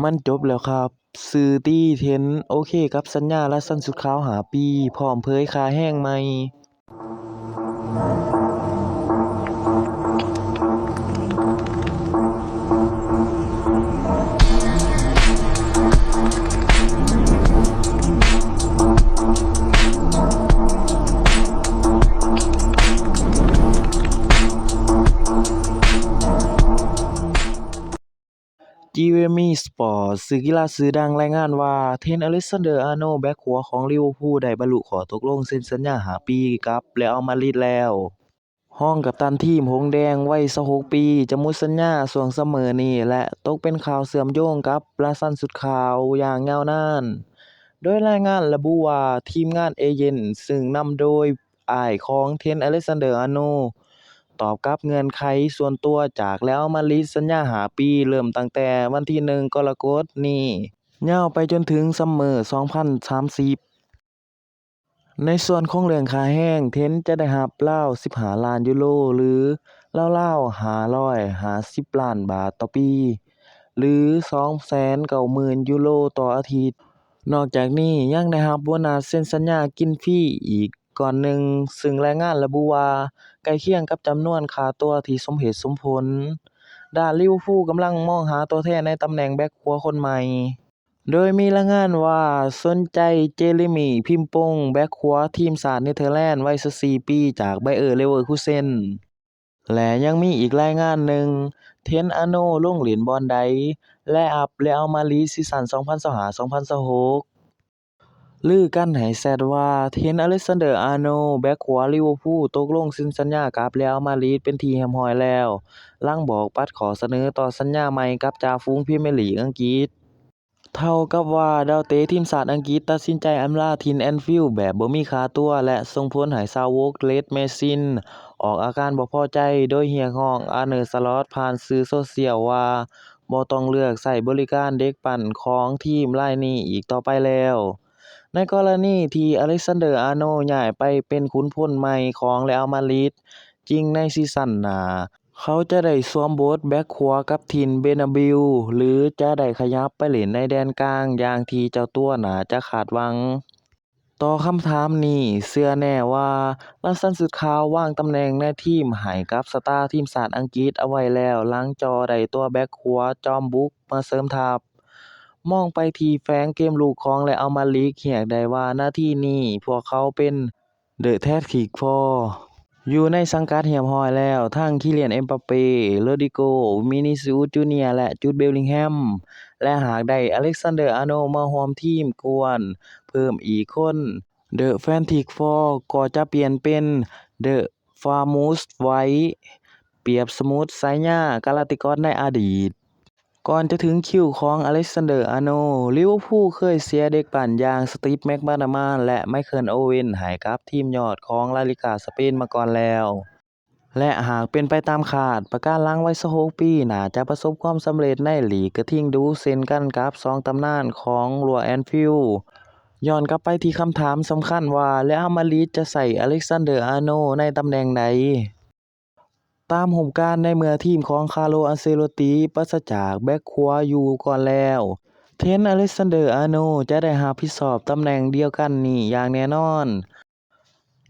ມັນຈົບແລ້ວຄັບ. ຊື່ຕີ ເທັນ ໂອເຄກັບສັນຍາລະສັ້ນຊຸດຄາວຫ້າປີ ພ້ອມເຜີຍຄ່າແຮງໃໝ່. ຈີເຣມີສະປອດ ສື່ກິລາຊື່ດັງລາຍງານວ່າ ເທັນ ອາເລັກຊານເດີ ອາໂນ ແບັກຂວາຂອງລິເວີພູ ໄດ້ບັນລຸຂໍ້ຕົກລົງເຊັນສັນຍາຫ້າປີກັບເຣອັລມາດຣິດແລ້ວ. ຮອງກັບຕັນທີມຫົງແດງໄວຊາວຫົກປີ ຈະໝົດສັນຍາຊ່ວງຊັມເມີນີ້ ແລະ ຕົກເປັນຂ່າວເຊື່ອມໂຍງກັບລາຊັນຊຸດຂາວຢ່າງຍາວນານ, ໂດຍລາຍງານລະບຸວ່າ ທີມງານເອເຈນ ຊຶ່ງນຳໂດຍ ອ້າຍຂອງເທັນ ອາເລັກຊານເດີ ອາໂນ ຕອບກັບເງື່ອນໄຂສ່ວນຕົວຈາກເຣອັລມາດຣິດ ສັນຍາຫ້າປີ ເລີ່ມຕັ້ງແຕ່ວັນທີໜຶ່ງ ກໍລະກົດນີ້ ຍາວໄປຈົນເຖິງຊັມເມີສອງພັນສາມສິບ. ໃນສ່ວນຂອງເລື່ອງຄ່າແຮງ, ເທັນຈະໄດ້ຮັບລາວສິບຫ້າລ້ານຢູໂຣ ຫຼື ລາວໆຫ້າຮ້ອຍຫ້າສິບລ້ານບາດຕໍ່ປີ ຫຼື ສອງແສນເກົ້າໝື່ນຢູໂຣຕໍ່ອາທິດ. ນອກຈາກນີ້ຍັງໄດ້ຮັບໂບນັດເຊັນສັນຍາກິນຟຣີອີກກ້ອນໜຶ່ງ, ຊຶ່ງລາຍງານລະບຸວ່າ ໃກ້ຄຽງກັບຈຳນວນຄ່າຕົວທີ່ສົມເຫດສົມຜົນ. ດ້ານລິເວີພູກຳລັງມອງຫາຕົວແທນໃນຕຳແໜ່ງແບັກຂວາຄົນໃໝ່, ໂດຍມີລາຍງານວ່າສົນໃຈເຈເຣມີ ພິມປົງ ແບັກຂວາທີມຊາດເນເທີແລນ ໄວຊາວສີ່ປີ ຈາກ Bayer Leverkusen. ແລະ ຍັງມີອີກລາຍງານໜຶ່ງ, ເທັນ ອາໂນ ລົງຫຼິ້ນບ່ອນໃດ ແລະ ອັບເຣອັລມາດຣິດຊີຊັນສອງພັນຊາວຫ້າ ສອງພັນຊາວຫົກ. ລືກັນໃຫ້ແຊັດວ່າ ເທັນ ອາເລັກຊານເດີ ອາໂນ ແບັກຂວາລິເວີພູ ຕົກລົງເຊັນສັນຍາກັບເຣອັລມາດຣິດເປັນທີ່ຮຽບຮ້ອຍແລ້ວ, ຫຼັງບອກປັດຂໍ້ສະເໜີຕໍ່ສັນຍາໃໝ່ກັບຈ່າຝູງພຣີເມຍລີກອັງກິດ. ເທົ່າກັບວ່າດາວເຕະທີມຊາດອັງກິດຕັດສິນໃຈອຳລາຖິ່ນແອນຟິວແບບບໍ່ມີຄ່າຕົວ ແລະ ສົ່ງຜົນໃຫ້ຊາວໂວກເລັດ ເມຊິນ ອອກອາການບໍ່ພໍໃຈ ໂດຍຮຽກຮ້ອງອາເນີສະລັອດຜ່ານສື່ໂຊຊຽວວ່າ ບໍ່ຕ້ອງເລືອກໃຊ້ບໍລິການເດັກປັ່ນຂອງທີມລາຍນີ້ອີກຕໍ່ໄປແລ້ວ. ໃນກໍລະນີທີ່ອາເລັກຊານເດີ ອາໂນ ຍ້າຍໄປເປັນຂຸນພົນໃໝ່ຂອງເຣອັລມາດຣິດຈິງໃນຊີຊັນໜ້າ, ເຂົາຈະໄດ້ສວມບົດແບັກຂວາກັບຖິ່ນເບນາບິວ ຫຼື ຈະໄດ້ຂະຫຍັບໄປຫຼິ້ນໃນແດນກາງຢ່າງທີ່ເຈົ້າຕົວໜ້າຈະຄາດຫວັງ. ຕໍ່ຄຳຖາມນີ້, ເຊື່ອແນ່ວ່າລາຊັນຊຸດຂາວວາງຕຳແໜ່ງໃນທີມໃຫ້ກັບສະຕາທີມຊາດອັງກິດເອົາໄວ້ແລ້ວ ຫຼັງເຈາະໄດ້ຕົວແບັກຂວາຈອມບຸກມາເສີມທັບ. ມອງໄປທີ່ແຝງເກມລຸກຂອງເຣອັລມາດຣິດ, ຮຽກໄດ້ວ່ານາທີນີ້ພວກເຂົາເປັນ The Tactic Four ຢູ່ໃນສັງກັດຮຽບຮ້ອຍແລ້ວ, ທັງ Kylian Mbappe, Rodrygo, Vinicius Junior ແລະ Jude Bellingham. ແລະ ຫາກໄດ້ Alexander Arnold ມາຮ່ວມທີມກວນເພີ່ມອີກຄົນ, The Fanatic Four ກໍຈະປ່ຽນເປັນ The Famous Five ປຽບສະໝຸດສາຍາກາລາຕິກອສໃນອະດີດ. ກ່ອນຈະເຖິງຄິວຂອງ Alexander Arnold, ລິເວີພູເຄີຍເສຍເດັກປັ່ນຢ່າງ Steve McManaman ແລະ Michael Owen ໃຫ້ກັບທີມຍອດຂອງລາລີກາສະເປນມາກ່ອນແລ້ວ ແລະ ຫາກເປັນໄປຕາມຄາດ, ປະການຫຼັງວັຍຊາວຫົກປີ ໜ້າຈະປະສົບຄວາມສຳເລັດໃນລີກກະທິງດູເຊັ່ນກັນກັບສອງຕຳນານຂອງ Royal Anfield. ຍ້ອນກັບໄປທີ່ຄຳຖາມສຳຄັນວ່າ Real Madrid ຈະໃຊ້ Alexander Arnold ໃນຕຳແໜ່ງໃດ? ຕາມຮູບການໃນເມື່ອທີມຂອງ Carlo Ancelotti ປາສະຈາກແບັກຂວາຢູ່ກ່ອນແລ້ວ, Trent Alexander-Arnold ຈະໄດ້ຮັບຜິດຊອບຕຳແໜ່ງດຽວກັນນີ້ຢ່າງແນ່ນອນ.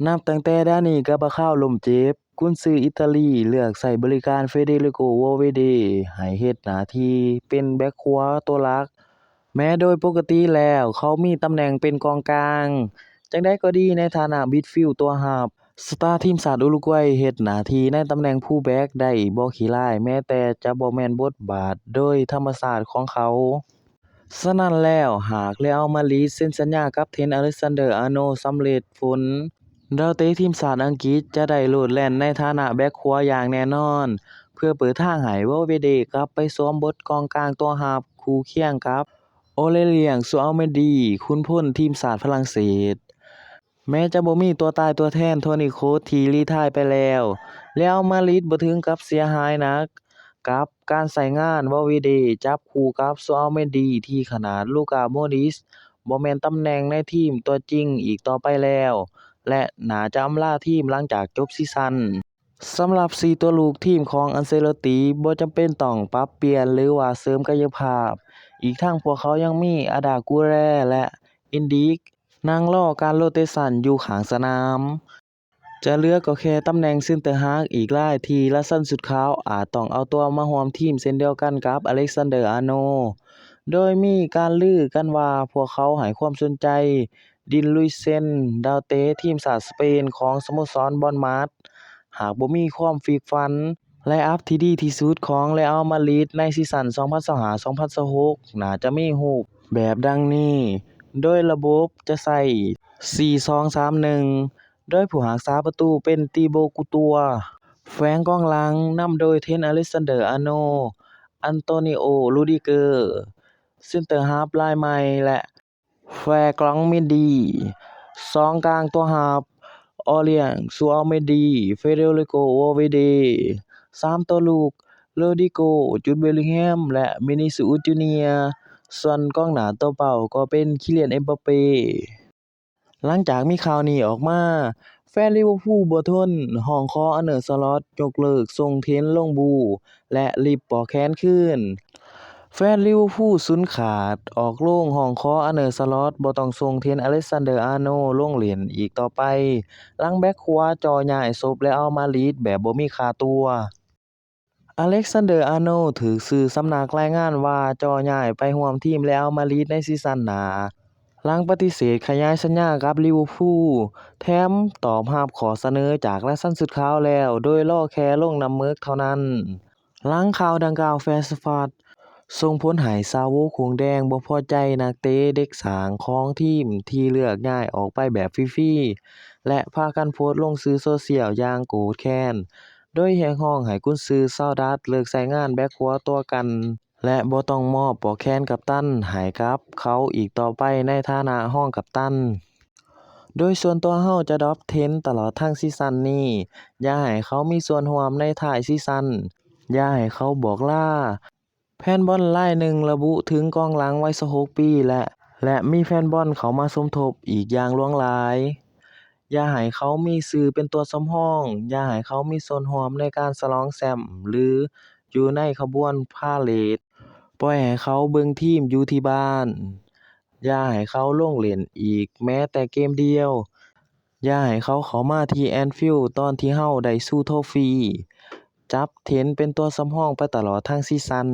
ນັບຕັ້ງແຕ່ Dani Carvajal ລົ້ມເຈັບ, ກຸນຊືອີຕາລີເລືອກໃຊ້ບໍລິການ Federico Valverde ໃຫ້ເຮັດໜ້າທີ່ເປັນແບັກຂວາຕົວຫຼັກ. ແມ້ໂດຍປົກກະຕິແລ້ວເຂົາມີຕຳແໜ່ງເປັນກອງກາງ, ຈັ່ງໃດກໍດີ, ໃນຖານະ midfield ຕົວຮັບ, ສະຕາທີມຊາດອຸຣຸກວາຍເຮັດໜ້າທີ່ໃນຕຳແໜ່ງ fullback ໄດ້ບໍ່ຂີ້ລ້າຍ, ແມ້ແຕ່ຈະບໍ່ແມ່ນບົດບາດໂດຍທຳມະຊາດຂອງເຂົາ. ສະນັ້ນແລ້ວ, ຫາກ Real Madrid ເຊັນສັນຍາກັບ Trent Alexander-Arnold ສຳເລັດຜົນ, ດາວເຕະທີມຊາດອັງກິດຈະໄດ້ໂລດແລ່ນໃນຖານະແບັກຂວາຢ່າງແນ່ນອນ, ເພື່ອເປີດທາງໃຫ້ Valverde ກັບໄປສວມບົດກອງກາງຕົວຮັບຄູ່ຄຽງກັບ Aurelien Tchouameni ຂຸນພົນທີມຊາດຝຣັ່ງເສດ. ແມ້ຈະບໍ່ມີຕົວຕາຍຕົວແທນ Toni Kroos ທີ່ຣີທາຍໄປແລ້ວ, Real Madrid ບໍ່ເຖິງກັບເສຍຫາຍໜັກກັບການໃຊ້ງານ Valverde ຈັບຄູ່ກັບ Tchouameni ທີ່ຂະໜາດ Luka Modric ບໍ່ແມ່ນຕຳແໜ່ງໃນທີມຕົວຈິງອີກຕໍ່ໄປແລ້ວ ແລະ ໜ້າຈະອຳລາທີມຫຼັງຈາກຈົບຊີຊັນ. ສຳລັບສີ່ຕົວລູກທີມຂອງ Ancelotti ບໍ່ຈຳເປັນຕ້ອງປັບປ່ຽນ ຫຼືວ່າເສີມກາຍະພາບ, ອີກທັງພວກເຂົາຍັງມີອາດາກູແຣ ແລະ ອິນດິກ ນັ່ງລໍການໂຣເຕຊັນຢູ່ຂ້າງສະໜາມ. ຈະເຫຼືອກໍແຄ່ຕຳແໜ່ງເຊັນເຕີຮາກອີກລາຍທີ່ລາຊັນຊຸດຂາວອາດຕ້ອງເອົາຕົວມາຮ່ວມທີມເຊັ່ນດຽວກັນກັບອາເລັກຊານເດີ ອາໂນ ໂດຍມີການລືກັນວ່າພວກເຂົາໃຫ້ຄວາມສົນໃຈ ດິນລຸຍເຊັນ ດາວເຕະທີມຊາດສະເປນຂອງສະໂມສອນບອນມາດ ຫາກບໍ່ມີຄວາມຟິກຝັນ ໄລອັບທີ່ດີທີ່ສຸດຂອງເຣອັລມາດຣິດໃນຊີຊັນສອງພັນຊາວຫ້າ ສອງພັນຊາວຫົກ ໜ້າຈະມີຮູບແບບດັ່ງນີ້ ໂດຍລະບົບຈະໃຊ້ ສີ່ສອງສາມໜຶ່ງ ໂດຍຜູ້ຮັກສາປະຕູເປັນ ຕີໂບ ກູຕົວ, ແຂວງກອງຫຼັງນຳໂດຍ ເທຣນ ອາເລັກຊານເດີ ອາໂນ, ອັນໂຕນີໂອ ຣູດິເກີ, ເຊັນເຕີຮາບລາຍໃໝ່ ແລະ ແຟຣກຣອງ ເມນດີ, ສອງກາງຕົວຮັບ ອໍລຽງ ຊູອາວເມນດີ, ເຟເດຣິໂກ ວາເວເດ, ສາມຕົວລຸກ ໂຣດຣິໂກ ຈູດ ເບລລິງແຮມ ແລະ ວິນີຊີອຸສ ຈູເນຍ, ສ່ວນກອງໜ້າຕົວເປົ້າກໍເປັນ ຄີລຽນ ເອັມບາເປ. ຫຼັງຈາກມີຂ່າວນີ້ອອກມາ, ແຟນລິເວີພູລບໍ່ທົນ, ຮ້ອງຂໍອາເນີ ສະລັອດຍົກເລີກສົ່ງເທຣນລົງບູ ແລະ ລິບປອກແຂນຄືນ. ແຟນລິເວີພູລຊຸນຂາດ, ອອກໂຮງຮ້ອງຂໍອາເນີ ສະລັອດບໍ່ຕ້ອງສົ່ງເທຣນ ອາເລັກຊານເດີ ອາໂນ ລົງຫຼິ້ນອີກຕໍ່ໄປ, ຫຼັງແບັກຂວາຈໍຍ້າຍສົບເຣອັລມາດຣິດແບບບໍ່ມີຄ່າຕົວ. ອາເລັກຊານເດີ ອາໂນ ຖືກສື່ສຳນັກລາຍງານວ່າຈໍຍ້າຍໄປຮ່ວມທີມເຣອັລມາດຣິດໃນຊີຊັນໜ້າ, ຫຼັງປະຕິເສດຂະຫຍາຍສັນຍາກັບລິເວີພູລ, ແຖມຕອບຮັບຂໍ້ສະເໜີຈາກລາຊັນຊຸດຂາວແລ້ວ ໂດຍລໍແຄ່ລົງນ້ຳເໝິກເທົ່ານັ້ນ. ຫຼັງຂ່າວດັ່ງກ່າວແຜ່ສະພັດ, ສົ່ງຜົນໃຫ້ຊາວໂວໂຂງແດງບໍ່ພໍໃຈນັກເຕະເດັກສ້າງຂອງທີມທີ່ເລືອກຍ້າຍອອກໄປແບບຟຣີໆ ແລະ ພາກັນໂພສລົງສື່ໂຊຊຽວຢ່າງໂກດແຄ້ນ, ໂດຍຮຽກຮ້ອງໃຫ້ກຸນຊື່ຊາວດັດເລີກໃຊ້ງານແບັກຂວາຕົວກັນ ແລະ ບໍ່ຕ້ອງມອບປອກແຂນກັບຕັນໃຫ້ກັບເຂົາອີກຕໍ່ໄປໃນຖານະຮອງກັບຕັນ. ໂດຍສ່ວນຕົວເຮົາຈະດຣອບເທຣນຕະຫຼອດທັງຊີຊັນນີ້, ຢ່າໃຫ້ເຂົາມີສ່ວນຮ່ວມໃນທ້າຍຊີຊັນ, ຢ່າໃຫ້ເຂົາບອກລາ. ແຟນບອນລາຍໜຶ່ງລະບຸເຖິງກອງຫຼັງວັຍຊາວຫົກປີ ແລະ ແລະ ມີແຟນບອນເຂົ້າມາສົມທົບອີກຢ່າງຫຼວງຫຼາຍ. ຢ່າໃຫ້ເຂົາມີຊື່ເປັນຕົວສຳຮອງ, ຢ່າໃຫ້ເຂົາມີສ່ວນຮ່ວມໃນການສະຫຼອງແຊ້ມ ຫຼື ຢູ່ໃນຂະບວນພາເຣດ. ປ່ອຍໃຫ້ເຂົາເບິ່ງທີມຢູ່ທີ່ບ້ານ. ຢ່າໃຫ້ເຂົາລົງຫຼິ້ນອີກແມ້ແຕ່ເກມດຽວ. ຢ່າໃຫ້ເຂົາເຂົ້າມາທີ່ແອນຟິວຕອນທີ່ເຮົາໄດ້ຊູໂທຟີ. ຈັບເທຣນເປັນຕົວສຳຮອງໄປຕະຫຼອດທັງຊີຊັນ.